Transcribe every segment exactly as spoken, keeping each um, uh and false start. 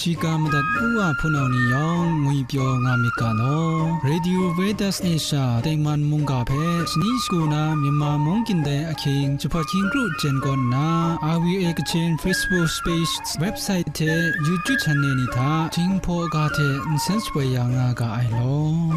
Shiga madat u wa hpunau ni yawng ngwipyaw nga myit ga law. Radio Veritas Asia tengman mungga hpe shani shagu na Myanmar mung gindai ahkying jahpat hkying kru jen kaw nna, R V A Kachin Facebook page, website hte YouTube channel ni hta Jinghpaw ga hte nsen shapoi ya nga ga ai law.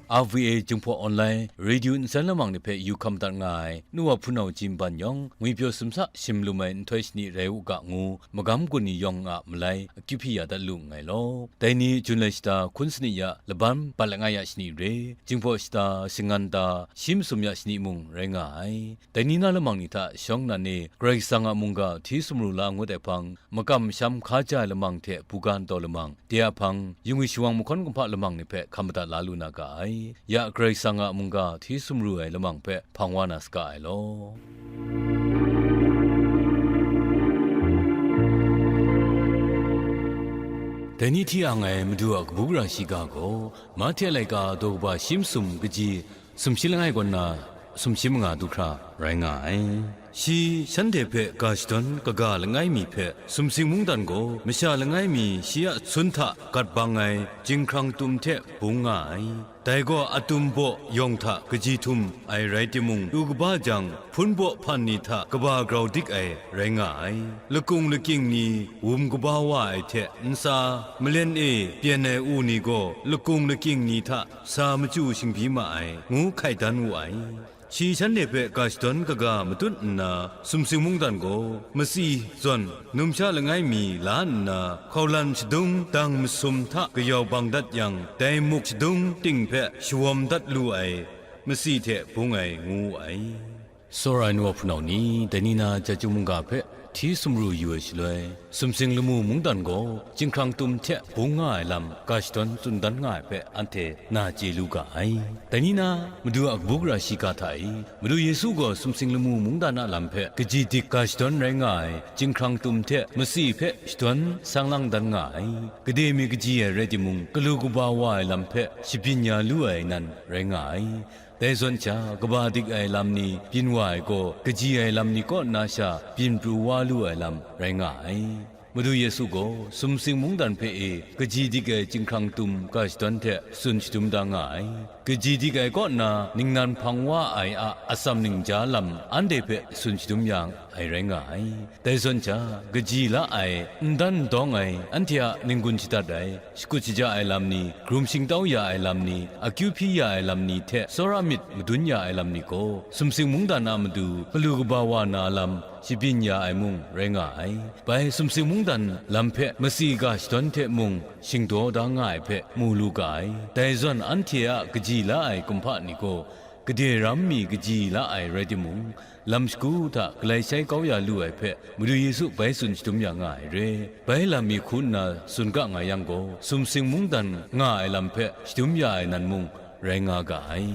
R V A Jinghpaw Online Radio nsen lamang ni hpe yu hkam dat nga ai, nu wa hpunau Jinban yawng, ngwipyaw sumsa shim lum ai nhtoi shani rai u ga ngu, magam gun ni yawng a malai akyu hpyi ya dat lu nngai law. Dai ni Jun lai shata hkun sani ya laban bat langai ya shani re, Jinghpaw shata shingan ta shi masum ya shani mung rai nga ai. Dai ni na lamang ni hta shawng nnan e Karai Kasang a mungga hti sumru la ngut ai hpang, makam masham hkaja ai lamang hte buga ntaw lamang, de a hpang, yingwi shawang mahkawn kumhpa lamang ni hpe hkam madat la lu na ga ai. Ya Karai Kasang a mungga hti sumru ai lamang hpe hpang wa na saga ai law. Dai ni hti ang ai Madu a kabu gara shiga gaw, Mahte laika daw kaba shi masum kaji sumshi langai kaw nna sumshi manga du hkra rai nga ai. Shi shanhte hpe ga shadawn kaga langai mi hpe sumsing mungdan gaw masha langai mi shi a sun hta gat bang ai jinghkrang tum hte bung nga ai. Dai gaw atum baw yawng hta kaji htum ai rai timung, du kaba jang, hpun baw hpan ni hta kaba grau dik ai rai nga ai. Lakung lakying ni wum kaba wa ai hte ntsa, malen e pyen ai u ni gaw lakung lakying ni hta sa machyu shingbyi ma ai, ngu hkai dan wu ai. Shi shanhte hpe ga shadawn kaga matut nna, sumsing mungdan gaw matsi zawn numsha langai mi la nna, hkaulan shadung dang masum hta kayau bang dat yang, dai muk shadung ting hpe shawawm dat lu ai matsi hte bung ai, ngu wu ai. Tsawra ai nu wa hpunau ni, dai ni na Jahchyum mungga hpe hti sumru yu ai shaloi, sumsing lamu mungdan gaw jinghkrang tum hte bung nga ai lam ga shadawn tsun dan nga ai hpe anhte na chye lu ga ai. Dai ni na Madu a kabu gara shiga hta e, Madu Yesu gaw sumsing lamu mungdan a lam hpe kaji dik ga shadawn rai nga ai jinghkrang tum hte matsi hpe shadawn sang lang dan nga ai. Gade mi kaji ai rai timung, galu kaba wa ai lam hpe shabyin ya lu ai nan rai nga ai. Dai zawn sha, kaba dik ai lam ni byin wa ai gaw, kaji ai lam ni kaw nna sha byin pru wa lu ai lam rai nga ai. Madu Yesu gaw sumsing mungdan hpe e kaji dik ai jinghkrang tum ga shadawn hte tsun shadum da nga ai. Kaji dik ai kaw nna ningnan hpang wa ai a atsam ningja lam anhte hpe tsun shadum yang, ai rai nga ai. Dai zawn sha, kaji la ai, n dan n dawng ai, anhte a n-gun shadat ai, shakut shaja ai lam ni, hkrum shingtau ya ai lam ni, akyu hpyi ya ai lam ni hte tsawra myit madun ya ai lam ni gaw, sumsing mungdan a matu galu kaba wa na lam shabyin ya ai mung rai nga ai. Bai sumsing mungdan lam hpe matsi ga shadawn hte mung shingdaw da nga ai hpe mu lu ga ai. Dai zawn anhte a kaji la ai kumhpa ni gaw, gade ram mi kaji la ai rai timung, lam shagu hta galai shai kau ya lu ai hpe Madu Yesu bai tsun shadum ya nga ai re. Bai lam mi hku nna tsun ga nga yang gaw, sumsing mungdan nga ai lam hpe shadum ya ai nan mung rai nga ga ai.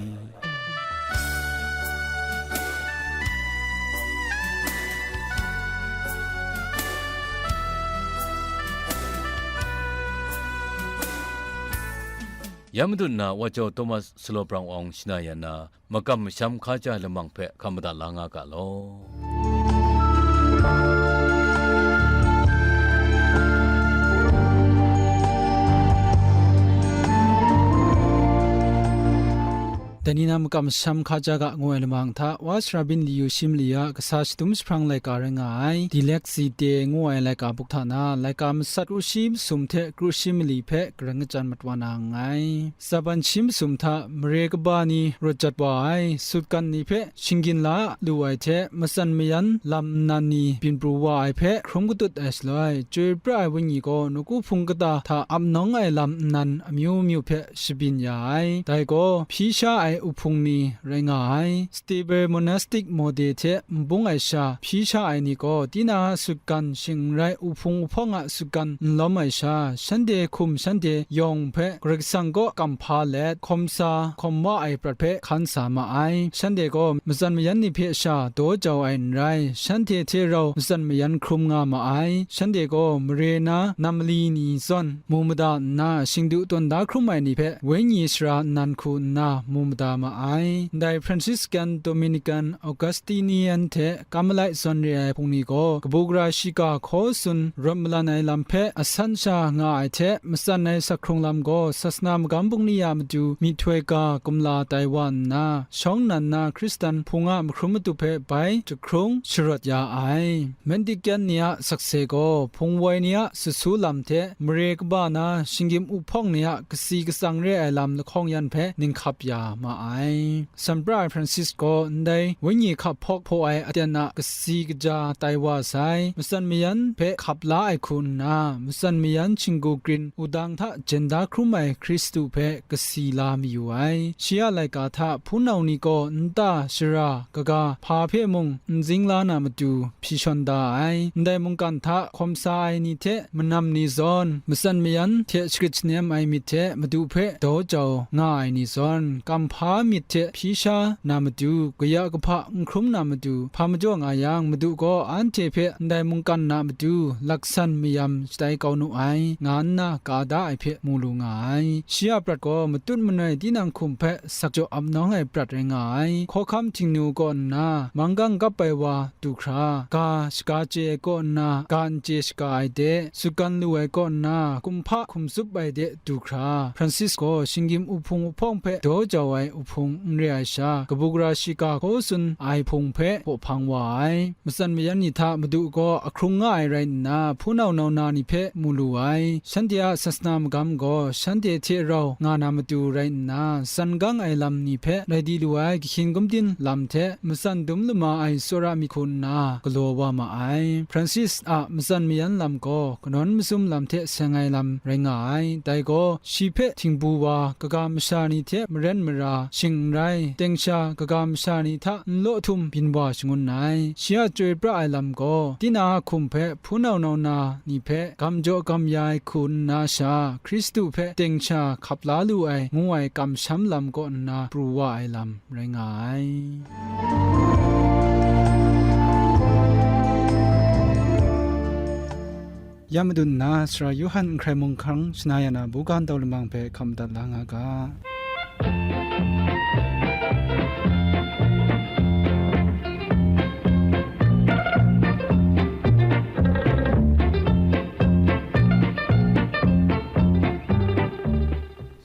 Ya madun na Wa Jau Thomas Salo Brang Awng shana yan na, makam masham hkaja lamang hpe hkam madat la nga ga law. Dai ni na makam masham hkaja ga ngu ai lamang hta, Wa Sara Byin Liyu Shi Mali a kasa shadum jahprang laika rai nga ai, Dilek Zite ngu ai laika buk hta na, laika masat kru shi masum hte kru shi mali hpe kareng kachyan mat wa na nngai. Tsaban shi masum hta mare kaba ni rawt jat wa ai, sutgan ni hpe shinggyin la lu ai hte, matsan mayan lam nnan ni byin pru wa ai hpe hkrum katut ai shaloi, Chyoi pra ai Wenyi gaw nawku hpung kata hta ap nawng ai lam nnan amyu myu hpe shabyin ya ai. Dai gaw hpyi sha ai uhpung ni rai nga ai. Stable Monastic Mode hte n bung ai sha hpyi sha ai ni gaw, tinang a sutgan shing n rai, uhpung uhpawng a sutgan n lawm ai sha, shanhte hkum shanhte yawng hpe Karai Kasang kaw kam hpa let, hkawm sa hkawm wa ai prat hpe hkan sa ma ai. Shanhte gaw matsan mayan ni hpe sha daw jau ai n rai, shanhte hte rau matsan mayan hkrum nga ma ai. Shanhte gaw mare na nam mali ni zawn mu mada nna, shingdu tawn da hkrum ai ni hpe wenyi sara nnan hku nna mu mada ma ai. Ndai Franciscan, Dominican, Augustinian hte Carmelite zawn re ai hpung ni gaw, kabu gara shiga hkaw tsun rawt malan ai lam hpe asan sha nga ai hte, matsan ai sak hkrung lam gaw sasana magam bungli a matu myihtoi ga kumla tai wa nna, shawng nnan na Hkristan hpung a mahkrum matup hpe bai jahkrung sharawt ya ai. Mendicant ni a sakse gaw, hpung woi ni a sut su lam hte mare kaba na shinggyim uhpawng ni a kasi katsang re ai lam lahkawng yan hpe ninghkap ya ma ai. Sanpra ai Francis gaw ndai wenyi hkap hpawk hpaw ai aten a kasi kaja tai wa sai, matsan mayan hpe hkap la ai hku nna, matsan mayan shinggu grin wudang hta jen da hkrum ai Hkristu hpe kasi la mayu ai. Shi a laika hta hpunau ni gaw nta shara kaga hpa hpe mung n zing la na matu hpyi shawn da ai. Ndai mungkan hta hkawm sa ai ni hte manam ni zawn, matsan mayan hte shagrit shanem ai myit hte Madu hpe daw jau nga ai ni zawn, kamhpa myit hte hpyi sha na matu, kaya kahpa n hkrum na matu, hpa majaw nga yang, Madu gaw anhte hpe ndai mungkan na matu laksan mayam shatai kau nu ai, nga nna ka da ai hpe mu lu nga ai. Shi a prat gaw matut manoi tinang hkum hpe sakjaw ap nawng ai prat rai nga ai. Hkawhkam Htingnu kaw nna manggang kap ai wa du hkra, ga shaga chye ai kaw nna ga n chye shaga ai de, sutgan lu ai kaw nna kumhpa hkum tsup ai de du hkra, Francis gaw shinggyim uhpung uhpawng hpe daw jau ai uhpung n re ai sha, kabu gara shiga hkaw tsun ai hpung hpe hpaw hpang wa ai. Matsan mayan ni hta Madu gaw ahkrung nga ai rai nna, hpunau nau na ni hpe mu lu ai. Shanhte a sasana magam gaw shanhte hte rau nga na matu rai nna, san gang ai lam ni hpe rai di lu ai, kahkyin gumdin lam hte matsan dum lama ai tsawra myit hku nna galaw wa ma ai. Francis a matsan mayan lam gaw kanawn mazum lam hte seng ai lam rai nga ai. Dai gaw, shi hpe htingbu wa, kaga masha ni hte maren mara, shing n rai, teng sha kaga masha ni hta n law htum byin wa shangun ai. Shi a chyoi pra ai lam gaw, tinang a hkum hpe hpunau nau na ni hpe gam jaw gam ya ai hku nna sha, Hkristu hpe teng sha hkap la lu ai, ngu ai kamsham lam kaw nna pru wa ai lam rai nga ai. Ya madun nna, Sara Yawhan n hkrai mung hkang shana ya na buga ndau lamang hpe hkam madat la nga ga.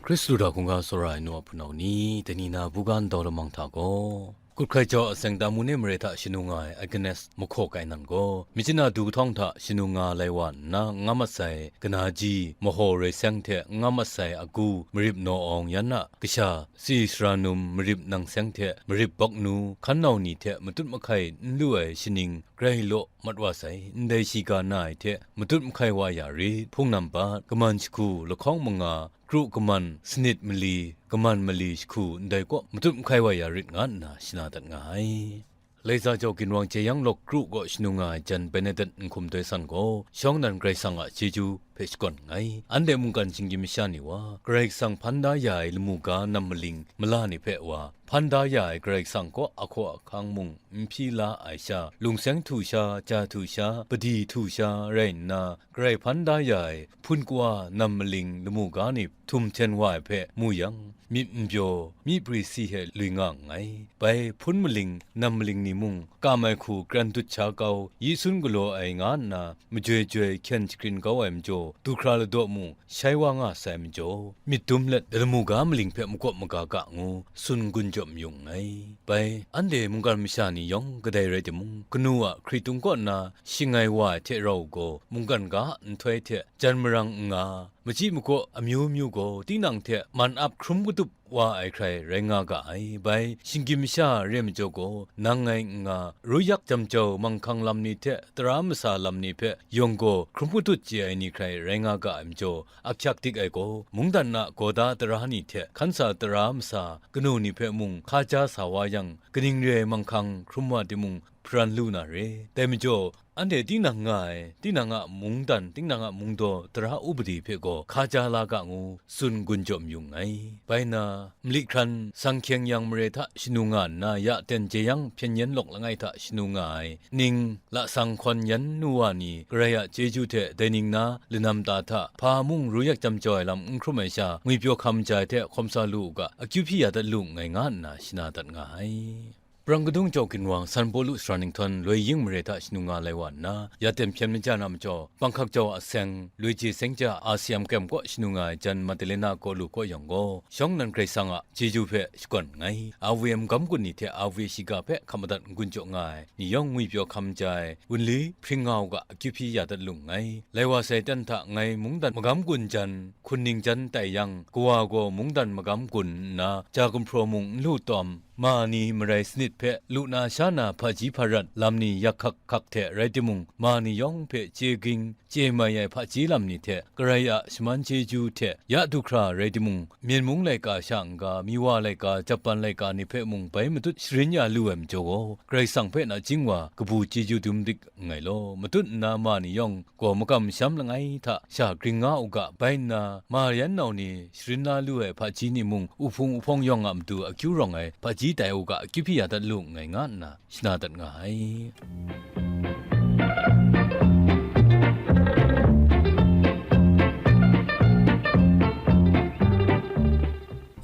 Hkristu hta hkungga tsawra ai nu a hpunau ni, dai ni na buga ndau lamang hta gaw, Kut hkrai jau a tseng Tamu ne mare hta shanu nga ai Agnes Mahkaw Kai nan gaw, Myitkyina du kahtawng hta shanu nga lai wa nna, n ngam mat sai kanaji mahaw rai seng hte n ngam mat sai agu marip naw awng yan a kasha, tsi sara num marip nang seng hte marip bawk nu, hkan nau ni hte matut mahkai n lu ai shaning grai law mat wa sai, ndai shiga na ai hte matut mahkai wa ya rit, hpung nambat, kaman jahku, lahkawng manga, kru kaman, sanit mali, kaman mali jahku ndai kaw matut mahkai wa ya rit nga nna shana dat nga ai. Laiza jau ginwang jeyang lawk kru kaw shanu nga ai jan Benedet n hkum doi san gaw, shawng nnan Karai Kasang a chyeju hpe shakawn nngai. Anhte mungkan shinggyim masha ni wa, Karai Kasang hpan da ya ai lamu ga nam maling mala ni hpe wa, hpan da ya ai Karai Kasang kaw ahkaw ahkang mung n hpyi la ai sha, lungseng htu sha, ja htu sha, padi htu sha rai nna, Karai hpan da ya ai hpun kawa nam maling lamu ga ni htum hten wa ai hpe mu yang, myit n pyaw, myi pri si hte lui nga nngai. Bai hpun maling, nam maling ni mung, kam ai hku kran dut sha kau, yi sun galaw ai nga nna, majoi joi hkyen shakrin kau ai majaw, du hkra ladaw mu, shai wa nga sai majaw, myit dum let, lamu ga maling hpe makawp maga ga ngu, tsun gun jawm mayung nngai. Bai, anhte mungkan masha ni yawng kadai rai timung, kanu a hkritung kaw nna shing ai wa ai hte rau gaw, mungkan ga a nhtoi hte jan marang n nga, machyi makaw amyu myu gaw, tinang hte man ap hkrum katup wa ai hkrai rai nga ga ai. Bai, shinggyim masha re majaw gaw, nang ngai n nga, ruyak jam jau manghkang lam ni hte tara masa lam ni hpe yawng gaw hkrum katut chye ai ni hkrai rai nga ga ai majaw, ahkyak dik ai gaw, mungdan a gawda tara ni hte hkansa tara masa kanu ni hpe mung hka ja sa wa yang, kaning re ai manghkang hkrum wa timung, hparan lu na re. Dai majaw, anhte tinang nga ai, tinang a mungdan, tinang a mungdaw tara upadi hpe gaw hkaja la ga ngu tsun gun jaw mayu nngai. Bai nna, mali hkran, sang hkyeng yang mare hta shanu nga nna, ya ten jeyang hpyen yen lawk langai hta shanu nga ai ning, lasang hkawn yan nu wa ni, Karai a chyeju hte dai ning na lanam ta hta, hpa mung ru yak jam jau ai lam n hkrum ai sha, ngwipyaw hkam ja ai hte hkawm sa lu u ga, akyu hpyi ya dat lu nngai, nga nna shana dat nga ai. Prang kadung jau ginwang San Pawlu sara ninghtawn loi ying mare hta shanu nga lai wa nna, ya ten hpyen majan a majaw, panghkak jau a seng, loi je seng ja a sayam kem kaw shanu nga ai jan Madalena kaw lu kaw yawng gaw, shawng nnan Karai Kasang a chyeju hpe shakawn nngai. Awe magam gun ni hte awe shiga hpe hkap madat n-gun jaw nga ai ni yawng ngwipyaw hkam ja ai wunli hpring nga u ga, akyu hpyi ya dat lu nngai. Lai wa sai ten hta ngai mungdan magam gun jan, hkun ning jan tai yang, kawa gaw mungdan magam gun nna, ja gumhpraw mung n lu tawm, ma ni marai sanit hpe lu na sha na hpaji hparat lam ni yak hkak hkak hte rai timung, ma ni yawng hpe chye ging, chye mai ai hpaji lam ni hte, Karai a shaman chyeju hte ya du hkra rai timung, Myen mung laika sha n-ga, Miwa laika, Japan laika ni hpe mung bai matut sharin ya lu ai majaw gaw, Karai Kasang hpe nachying wa kabu chyeju dum dik nngai law, matut nna ma ni yawng gaw makam masham langai hta sha gring nga u ga, bai nna ma yan nau ni sharin la lu ai hpaji ni mung, uhpung uhpawng yawng a matu akyu rawng ai hpaji tai u ga, akyu hpyi ya dat lu nngai, nga nna shana dat nga ai.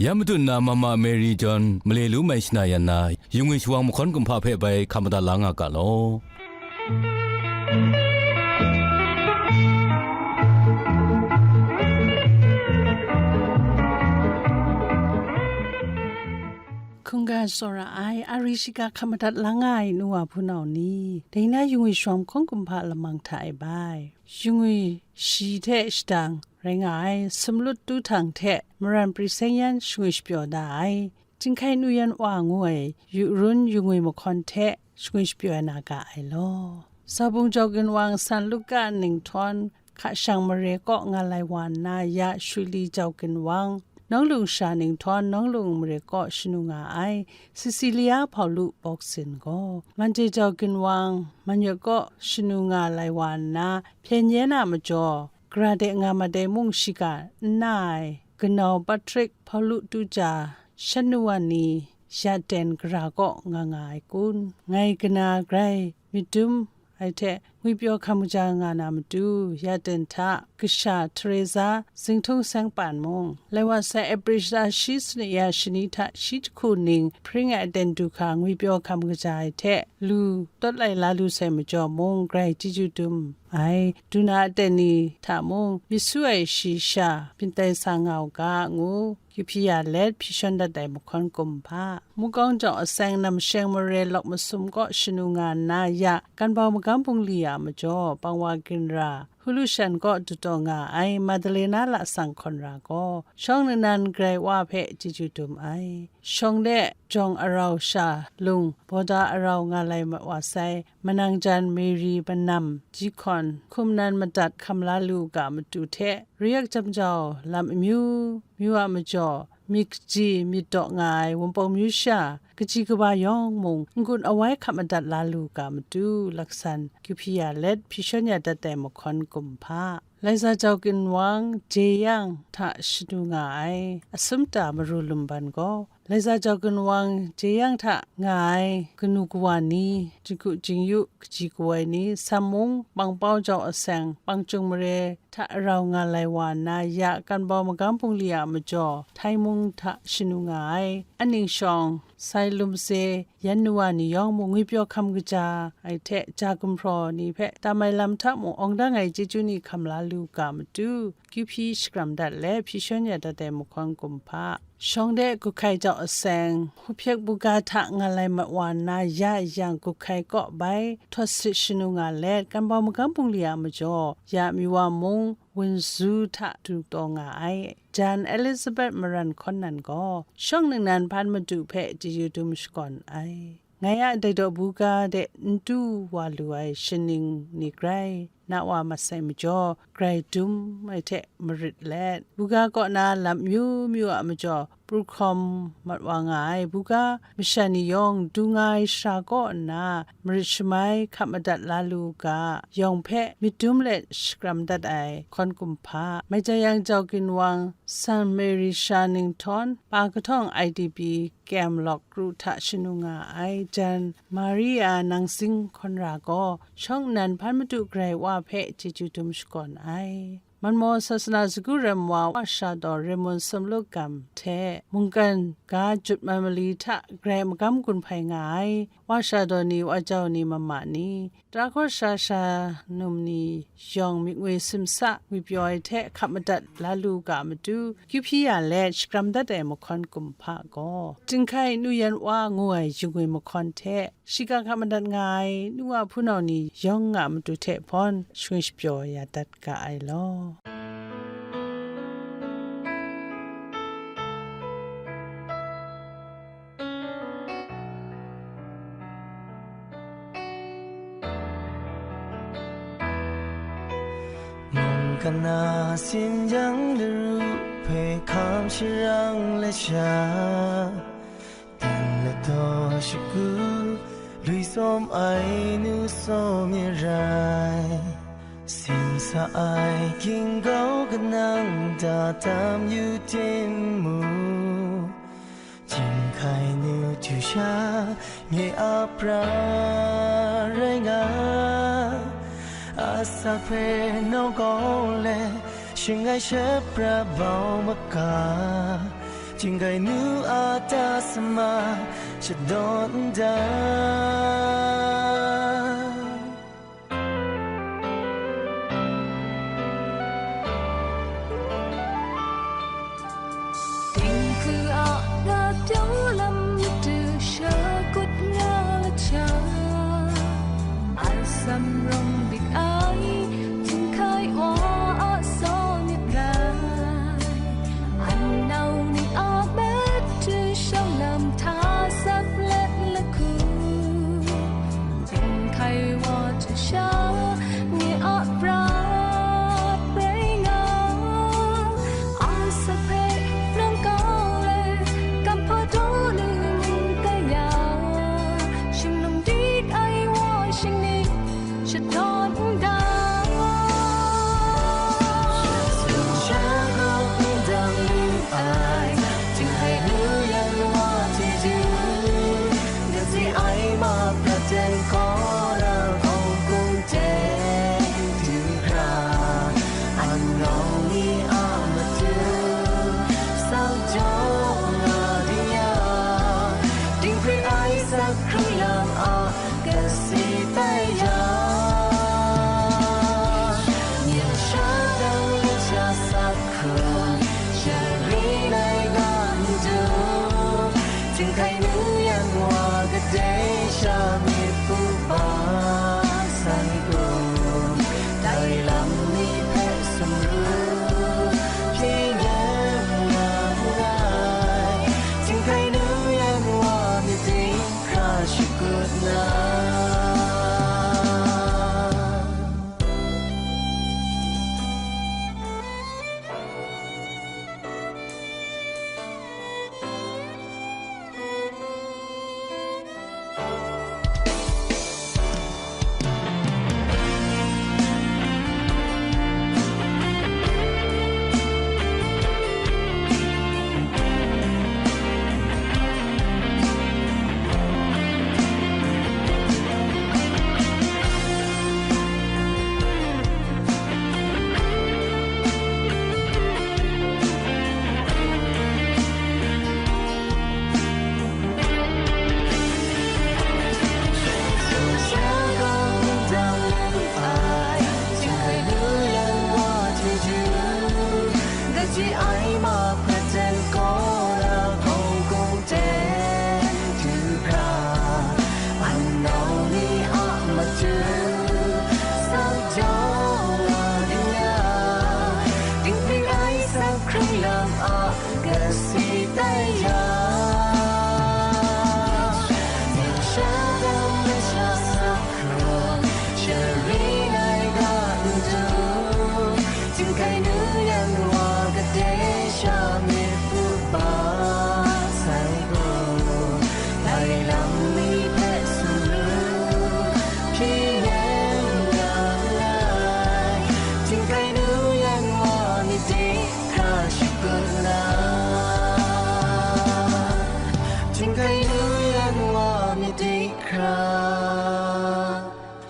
Ya matut nna Mama Mary John male lu mai shana yan na, yungwi shawang mahkawn kumhpa hpe bai hkam madat la nga ga law. Hkungga tsawra ai, ari shiga hkam madat la nga ai nu wa hpunau ni, dai na yungwi shawang mahkawn kumhpa lamang hta e bai. Yungwi shi hte shadang rai nga ai, sumlut tu htang hte maran pri seng yan shangwi shapyaw da ai, Jinghkai Nu Yan Wa ngu ai, yu run yungwi mahkawn hte shangwi shapyaw na ga ai law. Zabung jau ginwang San Luka ninghtawng, hka shang mare kaw nga lai wa nna, ya Shuli jau ginwang, nawng lung sha ninghtawng, nawng lung mare kaw shanu nga ai, Sisilia Hpaulu bawk sin gaw, Mande jau ginwang, manyut kaw shanu nga lai wa nna, hpyen yen a majaw, gara de nga mat ai mung shiga n na ai, kanau Patrik, Hpaulu tuja, shanu wa ni, ya ten gara kaw nga nga ai kun? Ngai kana grai myit dum ai hte ngwipyaw hkam kaja nga na matu, ya ten hta kasha Teresa, Zingthung Seng Pan mung, lai wa sai April shata shi sanit ya shani hta shi jahku ning hpring ai aten du hkra ngwipyaw hkam kaja ai hte lu tawt lai la lu sai majaw mung, grai chyeju dum ai, du na aten ni hta mung, myit su ai shi sha byin tai sa nga u ga, ngu kyu hpyi ya let, hpyi shawn dat ai mahkawn kumhpa. Mukawng jau aseng, namsheng mare lawk masum kaw shanu nga nna, ya Kanbau magam bungli a majaw, bangwa ginra, Hulu shan kaw dutaw nga ai Madalena lasang hkawn ra gaw, shawng ningnan Karai Wa hpe chyeju dum ai. Shawng de jawng arau sha lung, bawda arau nga lai ma-, wa sai, manang jan Meri manam, ji hkawn, hkum nan madat hkam la lu ga matu hte, ru yak jam jau lam amyu myu a majaw, myit kaji myit daw nga ai Wunpawng myu sha, kaji kaba yawng mung n-gun awai hkap madat la lu ga matu, laksan kyu hpyi ya let, hpyi shawn ya dat ai mahkawn kumhpa. Laiza jau ginwang, jeyang hta shanu nga ai, asum ta maru lumban gaw, Laiza jau ginwang, jeyang hta nga ai kanu kawa ni, jingku jingyu, kaji kawai ni, Sammung, Bangpau jau aseng, Bangchyung mare hta rau nga lai wa nna, ya Kanbau magam bungli a majaw, Htai mung hta shanu nga ai, aning shawng, Sai Lumse, yan nu wa ni yawng mung ngwipyaw hkam kaja ai hte, ja gumhpraw ni hpe tam ai lam hta mung awng dang ai chyeju ni hkam la lu ga matu, kyu hpyi shakram dat let, hpyi shawn ya dat ai mahkawn kumhpa. Shawng de Guhkai jau aseng, Hpyek buga hta nga lai mat wa nna, ya yang Guhkai kaw bai, htawt sit shanu nga let, Kanbau magam bungli a majaw, ya Miwa mung, Wunzu hta du taw nga ai, jan Elizabeth maran hkawn nan gaw, shawng ningnan hpan madu hpe chyeju dum shakawn ai. Ngai a dai daw buga de n du wa lu ai shaning ni grai, na wa mat sai majaw, grai dum ai hte marit let, buga kaw na lam myu myu a majaw, pru hkawm mat wa nga ai buga masha ni yawng, du nga ai sara kaw nna marit shamai hkap madat la lu u ga, yawng hpe myit dum let shakram dat ai hkawn kumhpa, Maitayang Jau Ginwang, San Mary Sha Ninghtawng, Pa Kahtawng I D P Kem Lawk Kru hta shanu nga ai jan Maria Nangsing Hkawn Ra gaw, shawng nnan hpan madu Karai Wa hpe chyeju dum shakawn ai. Manmaw sasana sagu ram wa, Wa Sha Daw Raymond Sumluk Gam hte mungkan ga Jut Man Mali hta grai magam gun hpai nga ai, Wa Sha Daw ni, Wa Jau ni, mama ni, Tara Hkaw Sha Sha Num ni yawng myit ngwi simsa ngwipyaw ai hte hkap madat la lu ga matu, kyu hpyi ya let shakram dat ai mahkawn kumhpa gaw, Jinghkai Nu Yan Wa ngu ai yingwi mahkawn hte, shiga hkap madat nga ai nu wa hpunau ni yawng a matu hte hpawn shangwi shapyaw ya dat ga ai law. Mungkan na sin yang laru hpe hkam sharang let sha, dan ladaw shagu lui tsawm ai nu tsawm ye rai. Simsa ai ginggau kanang da tam yu timung, Jinghkai Nu Htu Sha Nye a pra rai nga, asak hpe nawgawng let, shangai shapra bau maga, Jinghkai Nu a ta sama shadawn nda. Dinghku a nga pyaw lam matu shakut nga lat sha, asam rawng dik ai Jinghkai Wa a saw myit rai. Anau ni a matu shawng lam hta sat let lahku,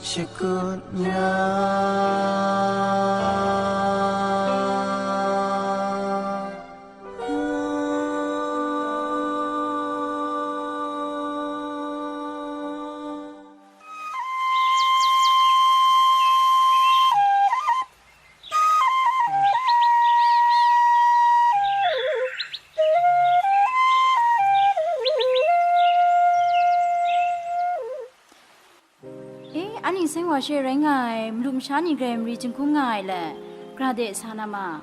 Shakut na. E, a ning seng wa she rai nga ai, malu masha ni grai mari jinghkung nga ai le, gra de sa na ma.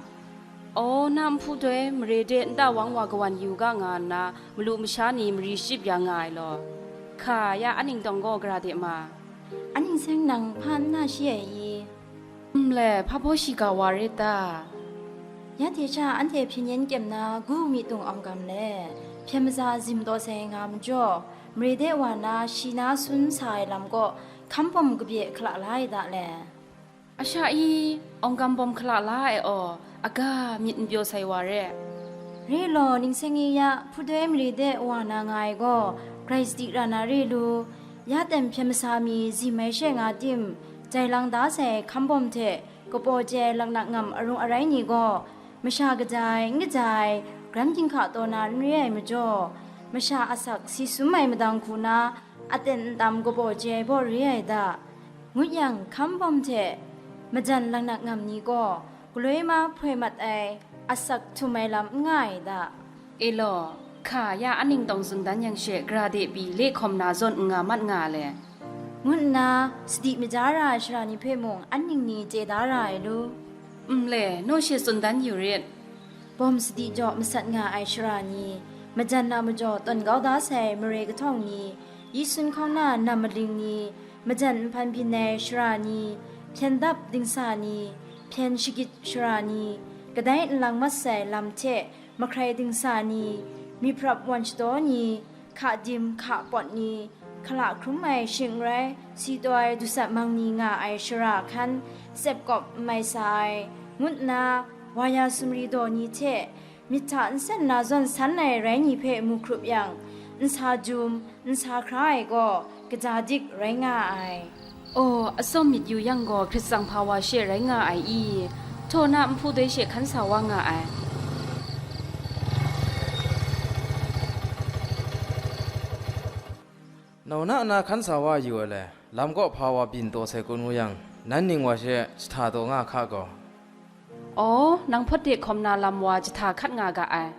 Aw, na nhpu doi mare de nta wang wa kawan yu ga nga nna, malu masha ni mari shachyip ya nga ai law, hka ya a ning tawng gaw gra de ma. A ning seng nang hpa n na shi ai i? Nle, hpa baw shiga wa rit ta? Ya hte sha anhte hpyen yen kyem na gu myi tung awng gam le, hpyen maza zim taw sai nga majaw, mare de wa na shi na sun sa ai lam kaw hkam bawm kabye hkala la ai da le. A sha i, awng gam bawm hkala la ai aw, aga myit n pyaw sai wa re. Re law, ningseng i ya, hpudoi mare de wa na nga ai gaw, grai sadi ra na re lu, ya ten hpyen masa mi zim ai she nga tim, jai lang da sai hkam bawm hte, kapaw chye ai laknak ngam arung arai ni gaw, masha kaja ai, n kaja ai, garam ginhka taw na n re ai majaw, masha asak si sum ai madang hku na, aten ntam kapaw chye ai baw re ai da, ngut yang, hkam bawm hte majan laknak ngam ni gaw, galoi ma hpoi mat ai, asak htum ai lam n nga ai da. E law, hka ya a ning tawng tsun dan yang she, gra de pyi le hkawm na zawn n nga mat nga le, ngu nna sadi maja ra ai shara ni hpe mung an ning ni chye da ra ai lu. Nle, naw she tsun dan yu rit. Bawm sadi jaw masat nga ai shara ni, majan na majaw tawn kau da sai mare kahtawng ni, yi sun hkauna nam maling ni, majan nhpan byin ai shara ni, hpyen dap dingsa ni, hpyen shagit shara ni, kadai nlang mat sai lam hte mahkrai dingsa ni, myi prap wan shadaw ni, hka dim hka pawt ni, hkala hkrum ai shing n rai, si taw ai dusat mang ni nga ai shara hkan, tsep kawp n mai sa ai, ngu nna, wa ya sumri daw ni hte, myit hta nsen na zawn san ai rai ni hpe mu hkrup yang, nsa jum, nsa hkra ai gaw, kaja dik rai nga ai. Aw, atsawm myit yu yang gaw, hkrit tsang hpa wa she rai nga ai i? Htaw na nhpu doi she hkan sa wa nga ai. Nau na na hkan sa wa yu ai le, lam kaw hpa wa byin taw sai kun ngu yang, nan ning wa she jahta taw nga hka gaw. Aw, nang hpawt de hkawm na lam wa jahta hkat nga ga ai.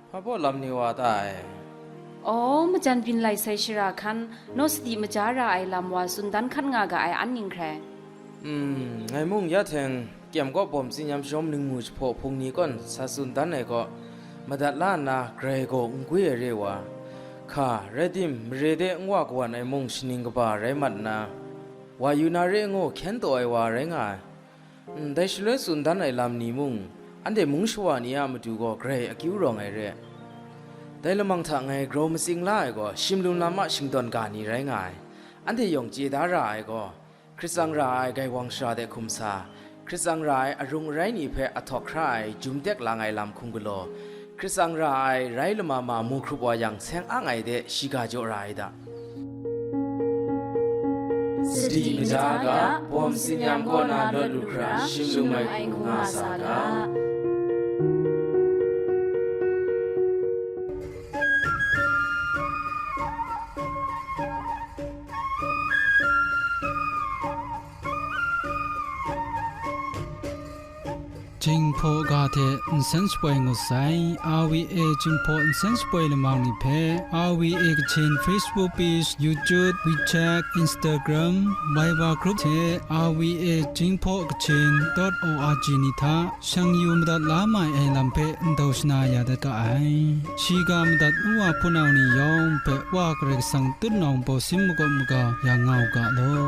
Hpa baw lam ni wa ta ai? Aw, majan byin lai sai shara hkan, naw sadi maja ra ai lam wa tsun dan hkat nga ga ai an ning hkrai. Mm, ngai mung ya hteng kyem kaw bawm tsinyam shawm ningmu jahpaw hpung ni kawn sa tsun dan ai kaw, madat la nna grai gaw n gwi ai re wa, hka, rai tim, mare de n wa kawan ai mung shaning kaba rai mat nna, wa yu na re ngu hkyen taw ai wa rai nga ai. Ndai shaloi tsun dan ai lam ni mung, anhte mung shawa ni a matu gaw grai akyu rawng ai re. Dai lamang hta ngai grau matsing la ai gaw, shimlum lam a shingdawn ga ni rai nga ai. Anhte yawng chye da ra ai gaw, hkrit tsang ra ai gaiwang shara de hkum sa, hkrit tsang ra ai arung arai ni hpe ahtawk hkra ai jum tek lang ai lam hkum galaw, hkrit tsang ra ai rai lama ma mu hkrup wa yang, seng ang ai de shiga jaw ra ai da. Sadi maja ga, bawm tsinyam kaw na lawt lu hkra, shimlum ai hku nga sa ga. Jinghpaw ga hte nsen shapoi ngut sai, R V A Jinghpaw nsen shapoi lamang ni hpe, R V A Kachin Facebook page, YouTube, WeChat, Instagram, Viber group hte R V A Jinghpaw Kachin dot O R G ni hta shang yu madat la mai ai lam hpe ndau shana ya dat ga ai. Shiga madat nwa hpunau ni yawng hpe Wa Karai Kasang tutnawng bawsin makawp maga ya nga u ga law.